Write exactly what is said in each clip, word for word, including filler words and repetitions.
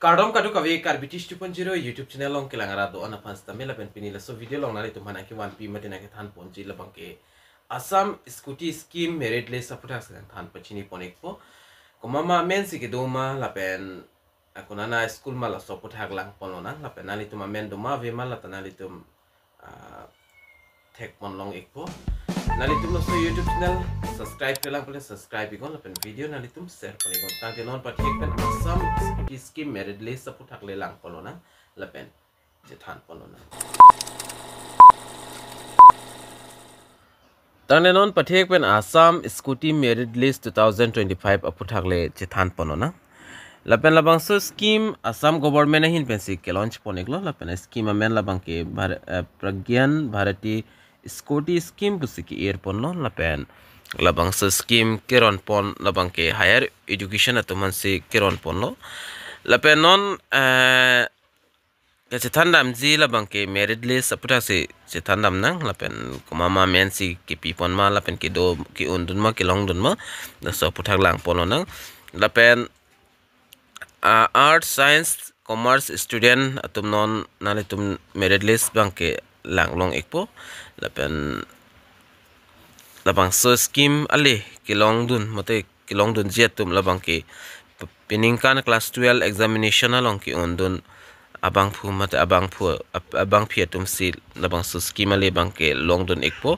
Kardom kadokave Karbi Tish two point zero YouTube channel along kelang arat do-an aphan sitame lapen pini laso video along nanglitum aphan nangkevanpi mate nangkethan ponji labang ke Assam Scooty Scheme merit list aphuthak si nangthan pachini pon-ikpo. Komat ma amen si kedo ma lapen, ah, konat a-school ma laso aphuthak lang ponlonang lapen nanglitum amen do ma ave ma lata nanglitum, ah, thek pon long-ikpo. Nanglitum laso YouTube channel subscribe-kle lang pule subscribe-iknon lapen video nanglitum share pon-iknon. Tangte non pathek pen Assam Scooty Scheme merit list aphuthak le lang ponlonang lapen chethan ponlonang. Tangte non pathek pen Assam Scooty merit list two thousand twenty-five aphuthak le chethan ponlonang. Lapen labangso scheme Assam government ahin pensi ke-launch pon-iklo lapen scheme amen labang ke Bhar-, eh, Pragyan Bharati Scooty Scheme pusi ke-ir ponlo lapen labangso scheme keron pon labang ke higher education atum aphansi keron ponlo. Lapen non, eh, kachethan damji labang ke merit list aphuthak si chethan damnang lapen komat ma amen si kepi pon ma lapen kedo ke-un dun ma kelong dun ma laso aphuthak lang ponlonang. Lapen, ah, arts, science, commerce student atum non nanglitum merit list abang ke lang long-ikpo. Lapen labangso scheme ale kelong dun mate kelong dunji atum labang ke p-, peningkan class twelve examination along ke-un dun abangphu mate abangphu ab-, abangpi atum si labangso scheme ale abang ke long dun-ikpo.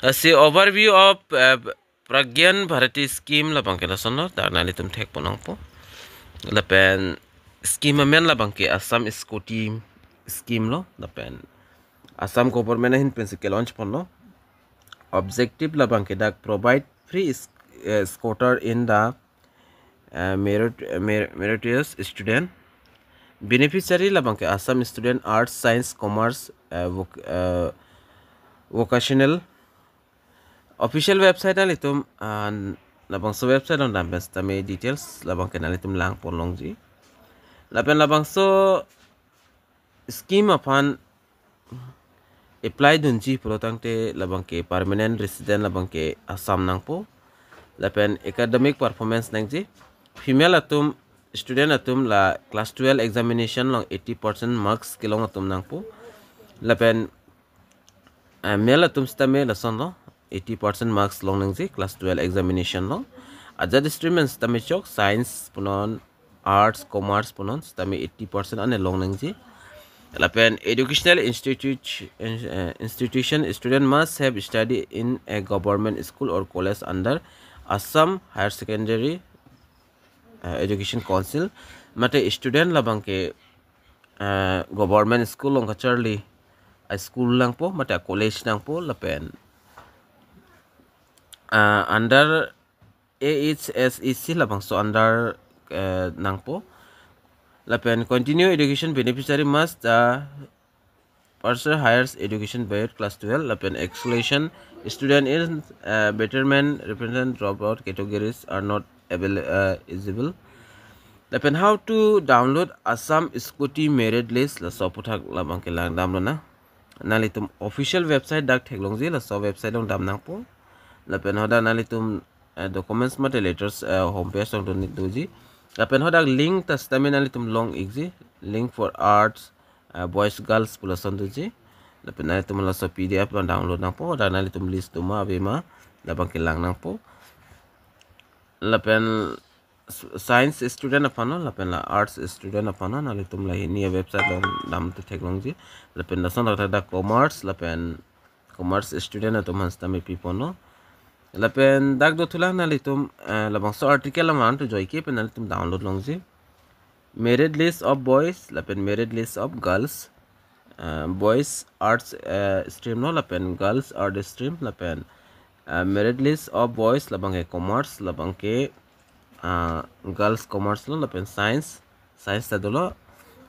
Lasi overview of, eh, Pragyan Bharati Scheme labang ke lasonlo, dak nanglitum thek pon nangpo. Lapen scheme amen labang ke Assam Scooty Scheme lo, lapen Assam government ahin pensi ke-launch ponlo. Objective labang ke dak provide free s-, eh, scooter in the, eh, merit-, eh, mer-, meritorious student. Beneficiary labang ke Assam student, arts, science, commerce, eh, voc-, eh, vocational. Official website nanglitum, ah, labangso website along dam pen sitame details labang ke nanglitum lang pon longji. Lapen labangso scheme aphan apply dunji pulo tangte labang ke permanent resident labang ke Assam nangpo. Lapen academic performance nangji. Female atum, student atum la class twelve examination along eighty percent marks kelong atum nangpo. Lapen, eh, male atum sitame lasonlo, eighty percent marks long nangji class twelve examination along. Ajat stream pen sitame chok science punon, arts, commerce punon sitame eighty percent ane long nangji. Lapen educational institute, eh, institution student must have studied in a government school or college under Assam Higher Secondary, eh, Education Council. Mate student labang ke, eh, government school along kacharli a-school nangpo mate a-college nangpo lapen, eh, under A H S E C labangso under, eh, nangpo. Lapen continue education beneficiary must, uh, pursue higher education beyond class twelve. Lapen exclusion student in, uh, betterment represent dropout categories are not avail-, uh, eligible. Lapen how to download Assam Scooty merit list laso aphuthak labang ke lang damlonang. Nanglitum official website dak theklongji, laso website along dam nangpo. Lapen hadak nanglitum, eh, documents mate letters, eh, home page along dun doji. Lapen hadak link ta sitame nanglitum long-ikji, link for arts, eh, boys girls pu lason doji. Lapen nanglitum laso P D F along download nangpo, hadak nanglitum list do ma ave ma labang ke lang nangpo. Lapen s-, science student aphanlo, lapen la arts student aphanlo, nanglitum la hini a-website along dam te theklongji. Lapen lason dak dak commerce, lapen commerce student atum aphan sitame pi ponlo. Lapen dak dothulang nanglitum, eh, labangso article aman tu joike pen nanglitum download longji. Merit list of boys, lapen merit list of girls. Uh, boys arts, uh, stream lo, lapen girls art stream, lapen, uh, merit list of boys labang ke commerce, labang ke, uh, girls commerce lo, lapen science, science ta dolo.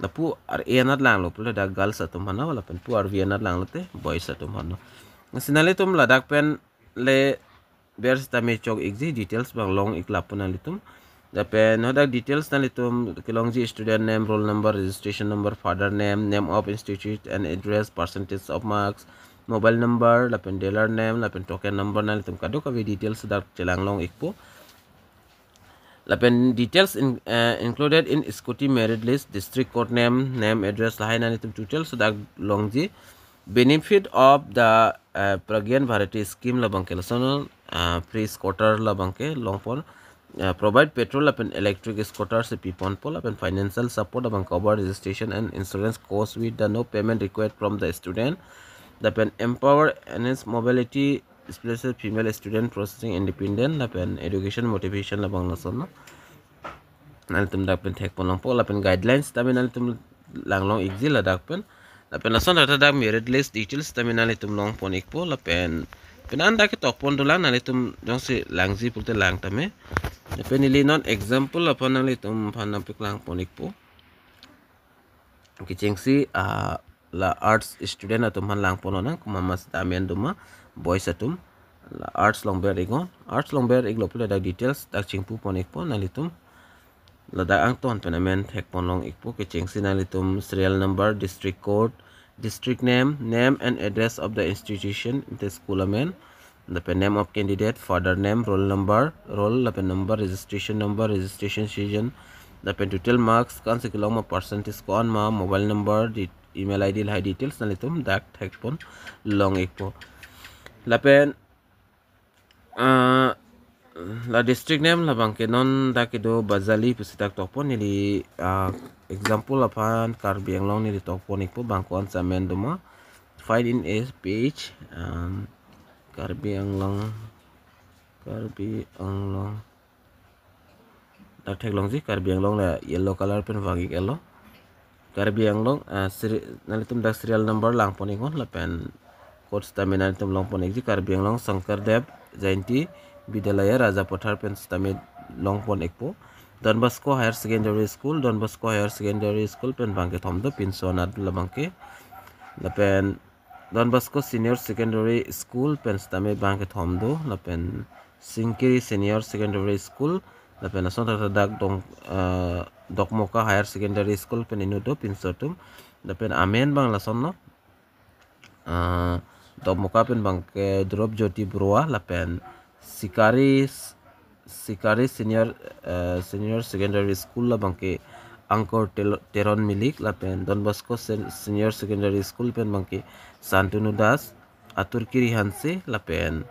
Lapu ar-e anat langlo pule dak girls atum aphanlo, lapen pu ar-vi anat langlo te boys atum aphanlo. Lasi nanglitum ladak pen le ber sitame chok-ikji, details abang long-ik lapu nanglitum. Lapen hadak details nanglitum kelongji student name, roll number, registration number, father name, name of institute and address, percentage of marks, mobile number, lapen dealer name, lapen token number, nanglitum kadokave details dak chelang long-ikpo. Lapen details in, uh, included in scrutiny merit list, district code name, name, address, lahai nanglitum total so dak longji. Benefit of the uh, Pragyan Bharati scheme labangke lason, uh, free scooter labangke longpon, uh, provide petrol lapen electric scooter si piponpo, lapen financial support labang cover registration and insurance cost with the no payment required from the student. Lapen empower enhance mobility, especially female student processing independent, lapen education motivation labang lason, no? Nanglitum dak pen thekpon longpo, lapen guidelines tame nanglitum langlong ikji ladak pen. Lapen lason tata dak merit list details tame nanglitum longpon ikpo, lapen penang dak ketokpon dolang, nanglitum jongsi langji pulote lang tame. Lapen neli non example aphan nanglitum aphan nangpaklangpon ikpo. Kechengsi, ah, la arts student atum aphan langpon lonang, komat ma seta amen doma, boys atum. La arts along ber iknon, arts along ber iklo pulote dak details dak chingpupon ikpo nanglitum. Ladak angton pen amen thekpon long ikpo, kechengsi nanglitum serial number, district code, district name, name and address of the institution, the school amen, lapen name of candidate, father name, roll number, roll lapen number, registration number, registration season, lapen total marks, ko-ansi kelong ma, percentage ko-an ma, mobile number, di, email I D, lahai details nanglitum dak thekpon long ikpo. Lapen, ah, la district name labangke non dak kedo Bajali pusi dak tokpon, neli, ah, example aphan Karbi Anglong neli tokpon ikpo, bang ko-ansi amen doma. Find in a page, um, Karbi Anglong, Karbi Anglong. Dak theklongji, Karbi Anglong la yellow color pen vang ik-etlo. Karbi Anglong, ah, seri-, nanglitum dak serial number langpon iknon, lapen code sitame nanglitum longpon ikji, Karbi Anglong Shankardev Jayanti Vidyalaya Rajapathar pen sitame longpon ikpo. Don Bosco Higher Secondary School, Don Bosco Higher Secondary School pen bangkethom do, pinso anat labangke. Lapen Don Bosco Senior Secondary School pen sitame bangkethom do, lapen Singkiri Senior Secondary School, lapen lason tata dak Dong, eh, Dokmoka Higher Secondary School pen inut do, pinso atum. Lapen amen bang lason, no? Ah, Dokmoka pen bangke Dhruv Jyoti Baruah, lapen Sikari, Sikari Senior, eh, Senior Secondary School labangke Ankur Tel-, Teron Milik, lapen Don Bosco Sen-, Senior Secondary School pen bangke Santanu Das, Atur Kiri Hanse, lapen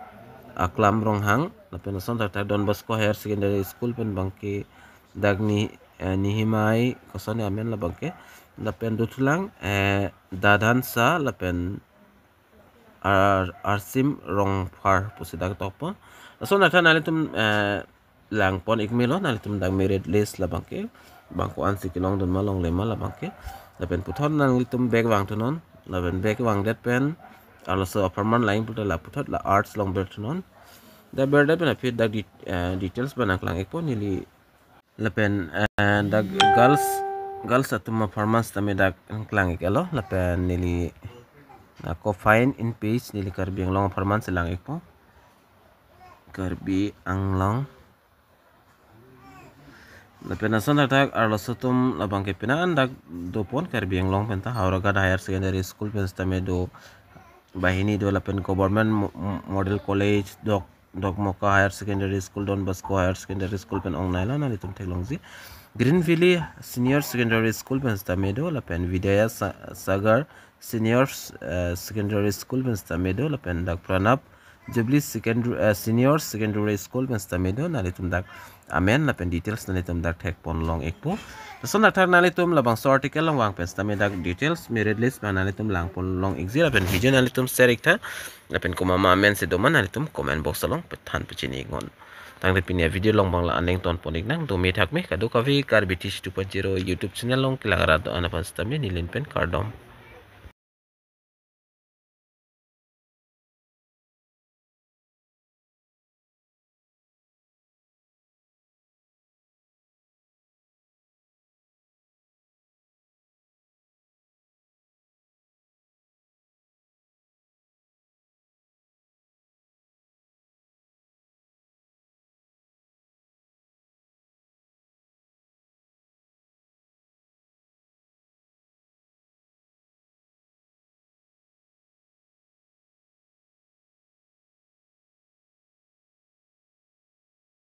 Aklam Ronghang, lapen lason tata Don Bosco Higher Secondary School pen bangke dak ni, eh, Nihimai, koson amen labangke, lapen dothulang, eh, Dadhan Shah, lapen Ar-, Arsim Rongphar pusi dak tokpon. Lason tata nanglitum, eh, langpon ikmelo, nanglitum dak merit list labangke, bang ko-ansi kelongdun ma longle ma labangke. Lapen puthot nanglitum back vangthunon, lapen back vangdet pen arloso apharman lang pulote la puthot la arts along berthunon. Dak berdet pen aphi dak di-, eh, details bang nangklang ikpo, neli lapen, eh, dak girls, girls atum apharman sitame dak klang ik-etlo, lapen neli, ah, ko find in page neli Karbi Anglong apharman si lang ikpo. Karbi Anglong. Lapen lason tata arloso atum labangke penang dak dopon, Karbi Anglong pen ta Howraghat Higher Secondary School pen sitame do, banghini do, lapen Government Mo-, Mo-, Model College, Dok-, Dokmoka Higher Secondary School, Don Bosco Higher Secondary School pen ongnailo, nanglitum theklongji. Green Valley Senior Secondary School pen sitame do, lapen Vidya Sa-, Sagar Senior, eh, Secondary School pen sitame do, lapen dak Pranab Jubilee Secondary, eh, Senior Secondary School pen sitame do, nanglitum dak amen lapen details nanglitum dak thekpon long ikpo. Lason tata nanglitum labangso article along vang pen sitame dak details merit list bang nanglitum langpon long ikji, lapen video nanglitum share iktha, lapen komat ma amen si doma nanglitum comment box along pethan pachini iknon. Tangte pini avideo along bang la-an le ingtonpon iknang, dome thakme, kadokave Karbi Teach two point zero YouTube channel along kelang arat do-an aphan sitame neli pen kardom.